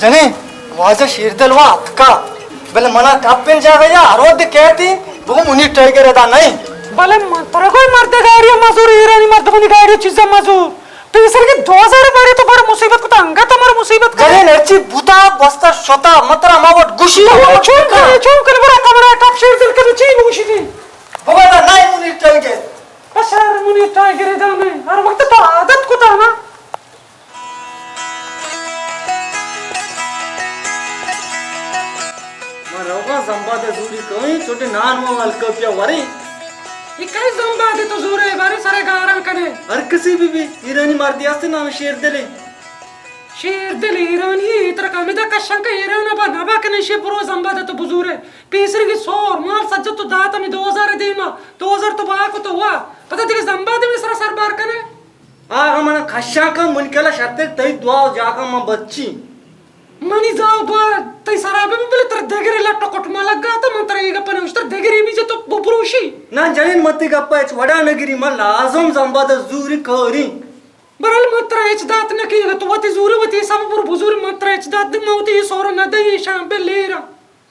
جنین، واجہ شیردل وا اتکا، بلے منا ٹپین جاگہ یا ہر وھد کیتی، بگو منی ٹائیگر ادا نہیں۔ بلے من ترا گوئی مرد گاڑی مزور ایرانی مردمانی گاڑی چیزا مزور۔ پیسر کی دو ہزار باری تو بڑا مصیبت کتا، انگا تو مر مصیبت کرے۔ جنین ہرچی بوتا، بستا شتا، مترا ما وٹ گوشی، تو ما وٹ چون کرے، چون کرے، برا کمرہ ٹپ شیردل کے تو چی بگوشی تھی؟ بگو دا نہیں منی ٹائیگر۔ بس یار منی ٹائیگر ادا نہیں، ہر وقت تو عادت کتا نا۔ من روگاں زمباد ء زوری کوئیں، چوٹے نان و ہلکا پیا وریں۔ اے کئی زمباد ء تو زورے بارے سرے گاراں کنے؟ ہر کسی بی بی، ایرانی مردی ہستے نام شیردلے۔ شیردل ایرانی اے، ترا کمدا کشاں کہ ایران با نبا کنے شے پرو زمباد ء تو بزورے۔ پیسرگی سور مال سجت تو دات ہمیں دو ہزار دیما، دو ہزار تو با کو تو ہوا۔ پتہ دیگه زمباد میں سرا سر بار کنے۔ آ، من کشاں کن، من کلا شرطے تئی دعا جاگا من بچی۔ منی زاو دعا تئی سرا بہ بلے تر دگرے لٹ و کٹ ما لگا تا، من تر اے گپ نہ اشتر دگرے بھی جے تو بپروشی۔ نہ جنین، من تئی گپ اچ وڑا نہ گری، من لازم زمباد زوری کاری۔ برال من ترا ہچ دات نہ کیگ، تو وتی زور وتی حساب پر بزور، من ترا ہچ دات دے، من وتی سور نہ دئی شام بہ لیرا۔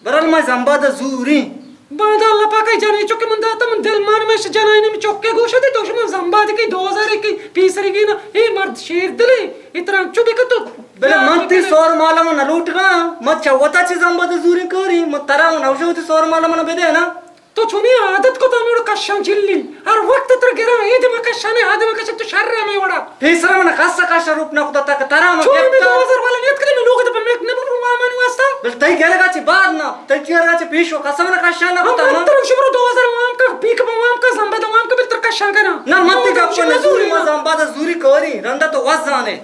برال ما زمباد زوریں۔ باندا اللہ پاک ء جنیں چکے من داتا، من دل مان میں جنائیں میں چکے گوشت تو من زمباد کی دو ہزار کی پیسری گی نا، اے مرد شیر دلے، اتران چو بکتو۔ بلے من تی سور مالا من نلوٹ گا، من چا وتا چی زمباد زوریں کاری، من ترا من اوشو تی سور مالا من بدے نا۔ تو چونی عادت کو تامیڑ کشان جلی۔ ہر وقت تر گراں، اے دم کشانے، آ دم کشان تو شر ہمیں وڑا۔ پیسرا من کس کش روپ نہ کتا تک ترا من چون میں گپتا۔ دو ہزار والا نیت کرے، میں لوگ دے پہ میں نہ بولوں مامانی واسطہ۔ بل تئی گلگا چی بار نہ، تئی گلگا چی پیشو کس من کشان نہ کتا ہم من۔ تر شمرو دو ہزار وام کا، پیک وام کا، زمبا وام کا، بل تر کشان کرا۔ نہ، من تی گپ نہ زوری، ما زمبا زوری کاری، رندا تو وزانے۔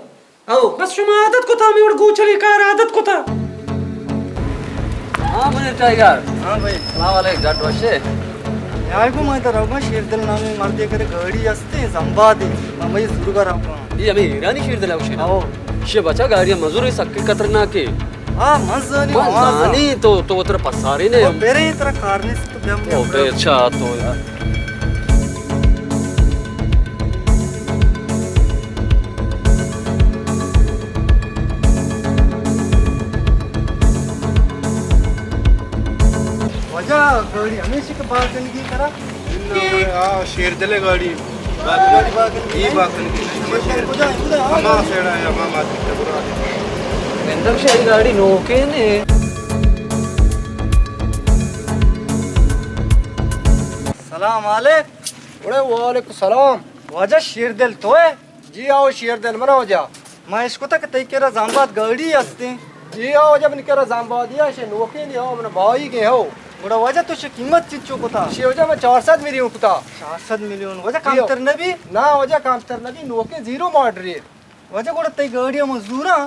او۔ بس شما عادت کتا، ہمے وڑ گوچلی کار عادت کتا۔ ہاں، منیر ٹائیگر۔ ہاں بھائی۔ سلام علیک، ڈاٹ وشے؟ یار کو میں تو روگا شیردل نامی مردے کرے گاڑی ہستے، زمبادے۔ میں بھائی زورگا روگا۔ یہ ہمیں ایرانی شیردل ہے، اوشے نا؟ او۔ شے بچا گاڑی مزور ہے، سکے خطرناک ہے۔ ہاں، من زانی، من زانی تو، تو تر پساری نے۔ برے تر کار نے تو بیا۔ او بے اچھا تو یار۔ واجہ گاڑی ہمیشہ کہ بار کنگی کرا؟ آ، شیر دلے گاڑی۔ گاڑی بار کنگی؟ ای بار کنگی۔ شیر دل کجا ہے؟ کجا ہے؟ ہما سیڑا ہے، ہما مات کی برا۔ مندم شاہی گاڑی نوکے نے۔ سلام علیک۔ اڑے وعلیکم السلام۔ واجہ شیر دل تو ہے؟ جی آؤ شیر دل منا واجہ۔ ما اشکتا کہ تئی کرا زامبات گاڑی ہستیں۔ جی آؤ واجہ، من کرا زامبات یا شے نوکے نہیں ہو، من بھائی گے ہو۔ گڑا واجہ تو شے قیمت چنچو کتا؟ شے واجہ من چار سد میلیون کتا۔ چار سد میلیون؟ واجہ جی آؤ۔ کمتر نبی؟ نا واجہ کمتر نبی، نوکے زیرو ماڈل ہے۔ واجہ گڑا تئی گاڑی مزوراں،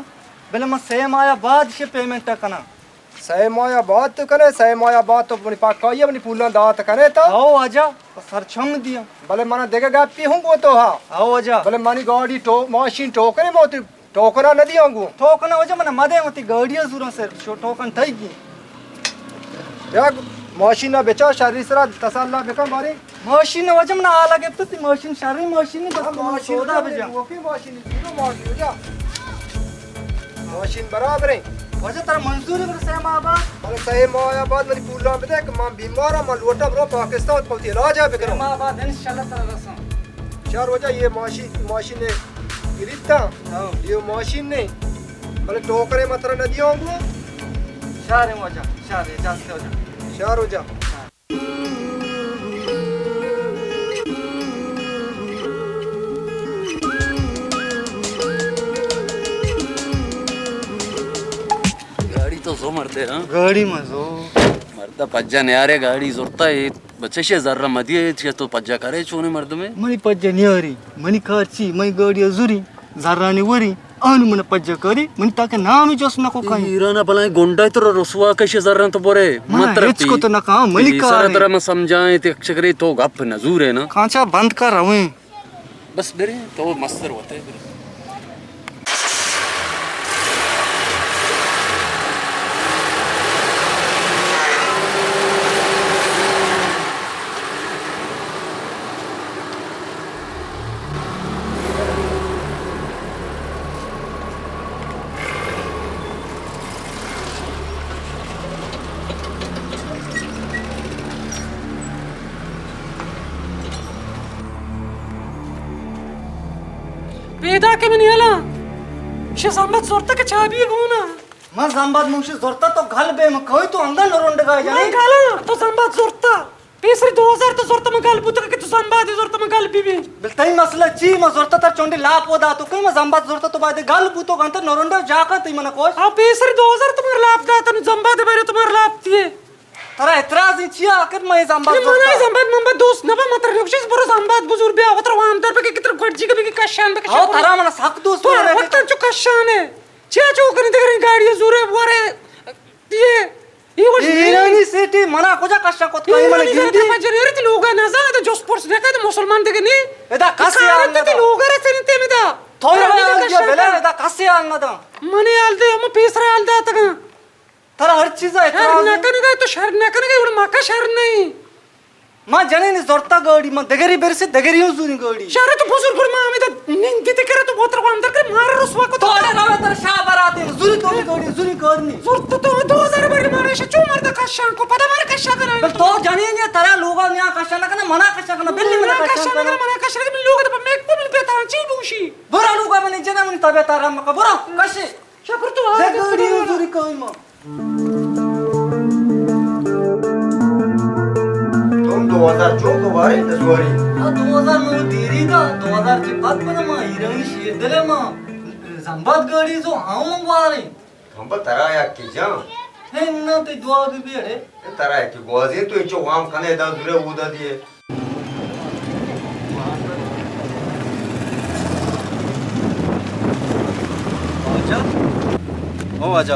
بلے من سہ ماہ بعد شے پیمنٹ کناں۔ سئے ماہ ءَ بعد تو کنے، سئے ماہ ءَ بعد تو منی پکائی ءَ منی پولاں دات کنے تا؟ ہو واجہ، سر چم دیاں۔ بلے منا دگہ گپی ہوں گو تو ہا۔ ہو واجہ۔ بلے منی گاڑی ٹو-، ماشین ٹوکنے موتی ٹوکنا نہ دیاں گو۔ ٹوکنا واجہ منا مدے وتی گاڑی ءَ زوراں صرف شو ٹوکن تئی گی۔ یک ماشین ءَ بچار شری سرا تسلا بکن بارے۔ ماشین واجہ منا حالا گپت تی ماشین شری ماشین بس ہاں، ماشین سودا بجا۔ وکی ماشین زیرو ماشین واجہ۔ ماشین برابر ہیں۔ واجہ ترا منظور ہے، بلے سہ ماہ بعد؟ بلے سہ ماہ بعد منی پولاں بدے کہ من بیمار ہاں، من لوٹا برو پاکستان پہ وتی علاج ءَ بکناں۔ سہ ماہ بعد انشاءاللہ ترا رساں۔ شر واجہ یہ ماشین، ماشین نے گریتا۔ ہاں۔ یہ ماشین نے۔ بلے ٹوکرے من ترا نہ دیاں گو۔ شر واجہ، شر اجازت واجہ۔ شر واجہ۔ گاڑی تو زو مردے، ہاں؟ گاڑی ما زو۔ مردا پجا نیارے گاڑی زورتا ہے، بچے شے زر مدی ہے، چیا تو پجا کرے چونے مردمے؟ منی پجا نیاری، منی کار چی، منی گاڑی زوری۔ زرانی وری، آنی من پجا کاری، من تاکہ نامی جست نکو کائیں۔ ایران بلائیں گنڈا تر رسوا کش زرن تو برے، من متر ہچ پی-، کو تو نکا، منی پی کار سر ہے۔ ترا من سمجھائیں، تے چکرے تو گپ نزور ہے نا۔ کانچا بند کر رویں۔ بس برے، تو مستر ہوتے برے۔ منی حالا، شے زمباد زورتا کہ چابی گونا؟ من زمباد موشی زورتا تو گل بے، من کوئی تو اندر نرونڈگا جانے؟ من گالا، تو زمباد زورتا۔ پیسری دو ہزار تو زرت، من گل بوتگ کہ تو زمبادے زرت، من گل بی بی۔ بل تئی مسئلہ چی؟ من زرت تر چونڈی لاپ و داتو کہ من زمباد زرت، تو باید گل بوتو گنت نرونڈو جاکا تئی من کوش۔ آ پیسری دو ہزار تو مگر لاپ دات، نو زمبادے بارے تو مگر لاپ دیے۔ ترا اعتراض چی آ کہ من زمباد نہ، من زرت؟ زمباد، من با دوست نہ با، من تر نوشیز برو زمباد بزور بیا، وتر وام در بکے کتر گڈجی کبھی کی کشان بکے ہاں، شکر۔ ترا من سخت دوست تو۔ وقت چو کشان ہے۔ چیا چو کنی دگریں گاڑی زورے ورے۔ یہ، یہ وش یہ نہیں۔ ایرانی سیٹی منا کجا کشا کت کئی من ایرانی گندی۔ زیادہ پجر ایرت لوگا نزان، ادا جس پرس نہ کد مسلمان دگہ نی۔ ادا کسی آن نہ دا۔ لوگا رسینتے مدا۔ تو یہ آن دیا بلے، ادا کسی آن نہ دا۔ منی آل دے، ہم پیسرا آل دا تگا۔ ترا ہر چیزا شر اعتراض ہے۔ نہ کنگا، تو شر نہ کنگا، اور مکا شر نہیں۔ ما جنین زرتا گاڑی، ما دگری برسے، دگری ہوں زوری گاڑی۔ شر تو بزرگ، ما ہمیں دا نندی تے کرے، تو بوتر کو اندر کر، مارا رسوا کو تو۔ تو اڑے روے تر شاہ براتے، زوری تو گاڑی، زوری گاڑی۔ زرت تو دو ہزار بری مارے، شے چو مرد کشان کو، پتا مارا کشا کرا۔ بل تو جنین یہ ترا لوگا نیا کشا نہ کنا، منا کشا کنا، بلی منا کشا کنا۔ منا کشا کنا، لوگ تو میک پو من پتا چی بوشی۔ برا لوگا من جنا من تبے تارا مکا، برا کشے۔ شکر تو آ دے گاڑی ہوں زوری گاڑی ما۔ تو دو ہزار چون دوبارہ دزواری؟ آ دو ہزار نو دیری دا، دو ہزار چی پد پد ما ایرانی شیر دلے ما زمباد گاڑی زو آؤں وارے۔ ہم پہ ترا یک کی جان۔ ہے نہ تے دعا بھی بیڑے۔ ترا یک کی گوازی تو انچو وام کنے دا زورے او دا دیے۔ واجہ۔ او واجہ۔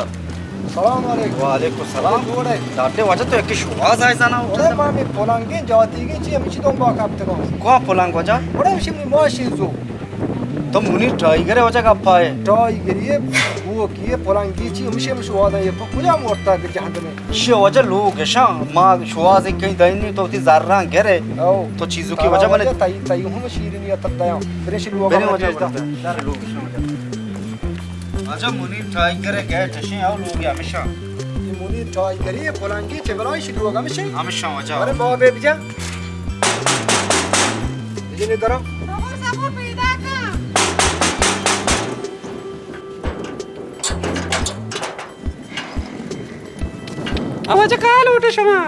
سلام علیکم۔ وعلیکم السلام۔ جوڑ ئے؟ ڈاکٹر واجہ تو یک شواز آئے زانا۔ اڑے ما می پلنگیں جاتیگیں چی ہمچی دنبا کپتگاں۔ کوا پلنگ واجہ؟ اڑے ہمشی می ماشین زو۔ تو منی ٹائیگر واجہ گپا ئے؟ ٹائیگری ئے، بوکی ئے، پلنگی چی ہمشی ہم شوازاں ئے۔ پہ کجا مرتا دے جہندمے؟ شی واجہ لوگ اشاں، ما شوازے کئی دئینی تو وتی زراں گرے۔ او۔ تو چیزو کی واجہ منے تئی، تئی ہم شیرینی اتت دیاں۔ برے شی لوگا برے واجہ۔ در لوگ اشاں واجہ۔ واجہ منی ٹائیگر گیٹ اشیں، او لوگ ہمیشہ۔ یہ منی ٹائیگری پلنگی چہ بلائیں شی لوگ ہمیشہ۔ ہمیشہ واجہ۔ ارے بابے بجا۔ بجنے درا۔ صبر، صبر، پیدا کن۔ او واجہ کال اٹھے شما۔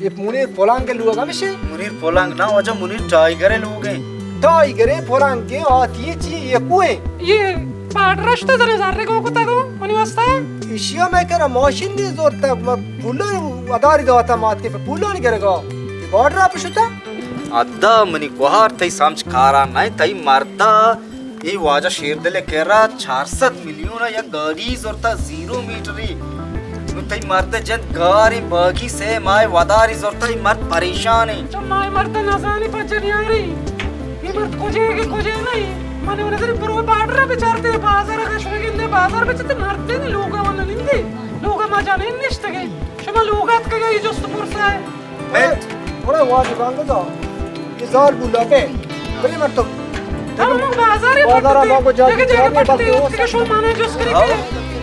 یہ منیر پلنگ لوگ ہمیشے؟ منیر پلنگ نہ واجہ، منیر ٹائیگر لوگ ہیں۔ ٹائیگر پلنگ آتی چی یہ کوئے؟ یہ پاٹ رشتہ زنے زرے کو کتا گو منی واسطہ۔ ایشیا میں کرا ماشین دی زورتا، پولا اداری داتا مات کے پولا نہیں گرگا۔ یہ بارڈر آپ شتا؟ ادا منی گوہار تئی سمجھ کارا نہ، تئی مردا اے واجہ شیردل ء کرا چار سد میلیون ء یک گاڑی زرتا زیرو میٹری۔ نو تئی مرد جند گاریں باگی سے ماہ وداری زرتا، اے مرد پریشان ایں۔ تو ماہ مرد نزانی پجر یاری۔ اے مرد کجے گے کجے نہیں۔ من نظر برو بارڈر بچارتے بازار کا شوگندے بازار بچتے مرد نہیں لوگا والا نندے۔ لوگا ما جانے نشتگے۔ شما لوگا اتکگے جست پرسا ہے۔ مت۔ اوڑے واجہ بانگ دا۔ یہ زال بولا پہ۔ بلے من تو۔ ہم بازار بازار ما کو جا جگہ جگہ پٹتے ہو کہ شو مانے جس کرے۔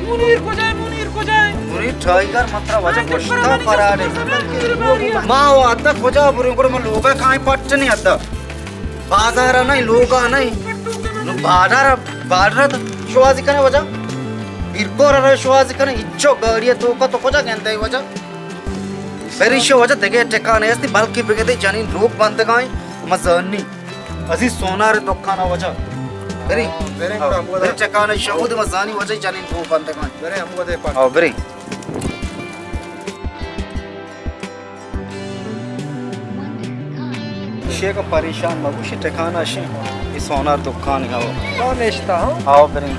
منیر کو جائے، منیر کو جائے۔ منیر ٹائیگر مترا واجہ گوشتا پراڑے۔ ما وہ آتا کجا برو گڑ من لوگا کائیں پٹ نہیں آتا۔ بازار نہیں، لوگا نہیں۔ نو بارڈر، بارڈر شوازی کنے واجہ۔ بیرکور شوازی کنے، اچو گاڑی تو کا تو کجا گندے واجہ۔ بری شو واجہ دگہ ٹکانے استی، بلکہ بگدے جنین لوگ بندگائیں مزانی۔ عزیز سونار دکان واجہ۔ بری۔ برے ہم ہاں، ہم بری ٹکانے شو دے مزانی واجہ جنین لوگ بندگائیں۔ برے ہم دے پا۔ ہاں، بری۔ شیخ پریشان مبو، شی ٹکانا شی۔ یہ سونار دکان ہے۔ تو نشتا ہاں؟ آؤ بریں۔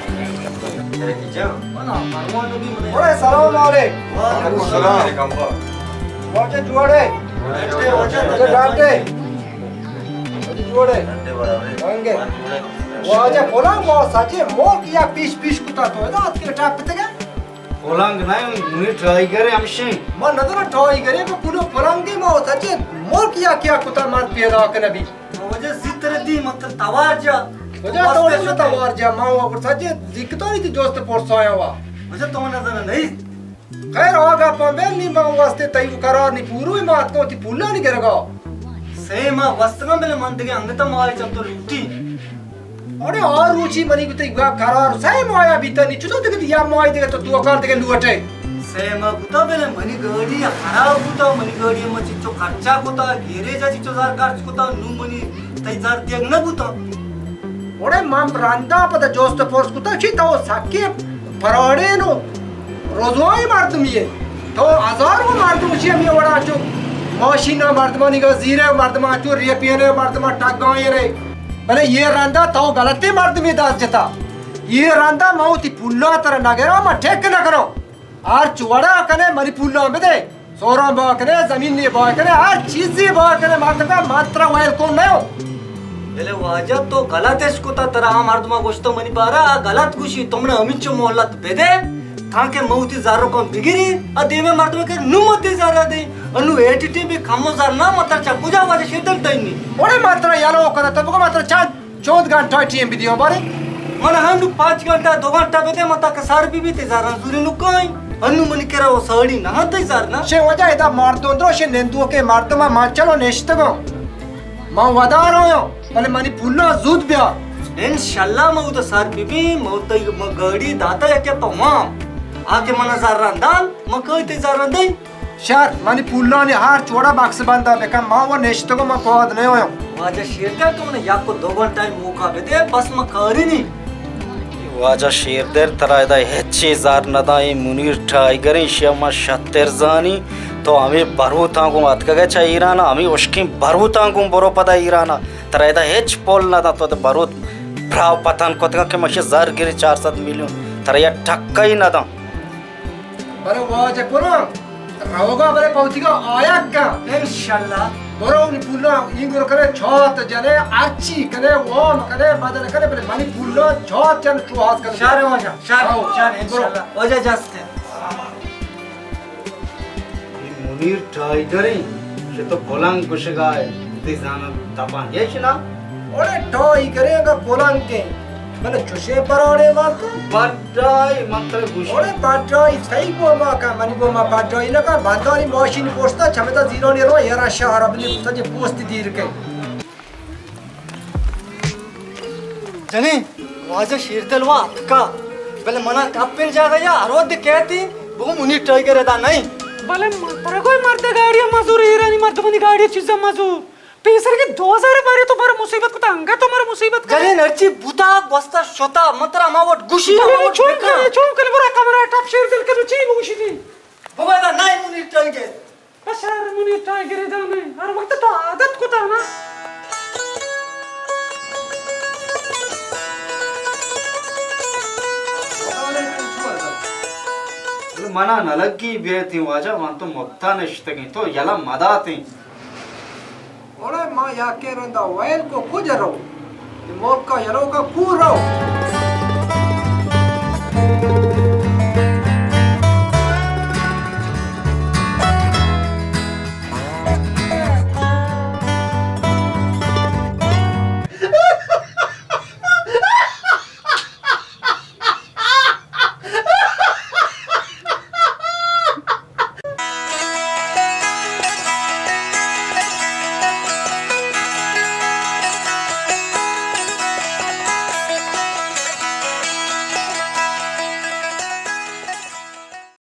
ارے سلام علیکم۔ وعلیکم السلام۔ واجہ جوڑے۔ واجہ ڈانٹے۔ واجہ جوڑے۔ رنگے۔ واجہ پلان وہ سچے مور کیا پیش پیش کتا تو ادا اتکے ٹاپ پتگا۔ پلنگ نہ، منی ٹرائیگر ہمشیں۔ ما نظر ٹرائیگر ہے، پلو پلنگ ہے، ما سچے مور کیا کیا کتا مار پیدا کن ابھی۔ وجہ زیتر دی مطلب توار جا۔ وجہ تو واسطے توار جا، ما وہ سچے دکتانی تی دوست پورسایا وا۔ وجہ تو نظر نہیں۔ خیر آگا پا میں نہیں ما واسطے تئی قرار نہیں پورو ما تو تی پولا نہیں گرگا۔ سے ما واسطے بلے من دگے انگتا مارے چل تو لوٹی۔ اڑے آ روچی منی گوتئی گوا قرار سئے ماہ بیتا نی، چطور دگہ یا ماہ دگہ تو دو کار دگہ لوٹے؟ سئے ماہ بوتا، بلے منی گاڑی خراب بوتا، منی گاڑی ما چچو خرچہ کتا، گیریجا چچو زار خرچ کتا، نو منی تئی زار دیگ نہ بوتا۔ اڑے من رندا پدا جوست پرس کتا، چی تو سکے پراڑے نو رزوائیں مردمے ئے۔ تو ہزاروں مردم چی ہمے وڑا چو ماشینا مردمانی گا زیرے، مردما چو ریپینے، مردما ٹگائینے۔ بلے یہ رندا تو غلطیں مردمے دست جتا۔ یہ رندا ما وتی پولاں ترا نگراں، ما ٹک نہ کناں۔ ہرچ وڑا کنے منی پولاں بدے۔ سوراں با کنے، زمین نے با کنے، ہر چیزی با کنے، مردمے من ترا ویل کون نہ۔ بلے واجہ تو غلط اش کتا، ترا آ مردما گوشتو منی بارا، آ غلط گوشی، تو منا ہمینچو مہلت بدے، تانکہ من وتی زر کم بگیری، آ دیمے مردم کہ نو متی زر دے، انو ایٹی ٹی بھی کمو زر نہ، متر چا کجا واجہ شیطان دینی۔ اوڑے متر یلو کرا، تو بگو متر چند چود گھنٹہ ٹیم بدیو بارے۔ من ہنو پانچ گھنٹہ، دو گھنٹہ بدے، من تک سر بی بی تی زر زوری نو کائیں۔ انو منی کرا وہ ساڑی نہ تی زر نہ۔ شے وجہ ادا مردم درو، شے نندو کے مردم من چلو نشتگو۔ من ودار ہویاں، بلے منی پولاں زود بیار۔ انشاءاللہ من اودا سر ببیں، من اودا من گاڑی داتا یکے پہ وام۔ آ کہ من زراں دال، من کئی تئی زراں دئی؟ شر، منی پولانی ہر چوڑا بکس بندا بکن، من و نشتگو، من پاد نیایم۔ واجہ شیردل، تو من یک و دو گھنٹہ موقع بدے، بس من کاری نی۔ واجہ شیردل، ترا ادا ہچی زر نداں، اے منیر ٹائیگر، ایشی ء ما شتر زانی۔ تو ہمے بروتاں گوں اتکگ ئے چہ ایران ء، ہمے ہشکیں بروتاں گوں برو پدا ایران ء۔ ترا ادا ہچ پول نداں، تو ادا بروت پراو پتن کتگاں کہ مشے زر گری چار سد میلیون، ترا یک ٹکئی نداں۔ بلے واجہ پلان روگا، بلے پوتیگا آیگ کن۔ انشاءاللہ۔ برو نی پولاں اینگر کنے، چات جنے، ہرچی کنے، وام کنے، بدل کنے، بلے منی پولاں چات جن چو ہاس کنے۔ شر واجہ، شر، آؤ، شر، برو۔ انشاءاللہ۔ واجہ جستے۔ اے منیر ٹائیگر ایں، چہ تو پلنگ گوشگا ئے، تئی زاناں تپاں گیش نا؟ اوڑے ٹائیگر ایں اگاں پلنگ ایں، بلے چوشیں پراڑے مات۔ بڈائی من ترا گوش۔ اوڑے بڈائی تئی گوما کن، منی گوما بڈائی نہ کن، بندانی ماشین پوستا چمدا زیرانی رو، ایرا شہر ابنی سجے پوست دیر کن۔ جنین، واجہ شیردل وا اتکا، بلے منا کپین جاگہ یا ہر وقت کہتی، بگو منی ٹائیگر ادا نہیں۔ بلے من ترا گوئی مرد گاڑی مزور، ایرانی مردمانی گاڑی چیزا مزور۔ پیسر کی دو ہزار باری تو مارا مصیبت کتا، انگا تو مارا مصیبت کتا۔ جنین ہرچی بوتا گوستا شتا، من ترا ہما وقت گوشی، بلے ہما وقت چون بکا۔ کنے، چون کنے، برا کمرہ ٹپ شیردل کدو چی بگوشی تھی؟ بگو ادا نہیں منی ٹائیگر۔ بس یار، منی ٹائیگر دانے، ہر وقت تو عادت کتا نا۔ منا نہ لگی بیتیں واجہ، من تو متا نشتگیں، تو یلا مداتیں۔ اوڑے ما یاکے رندا ویل کو کج رو، ملکا یلوکا کور رو۔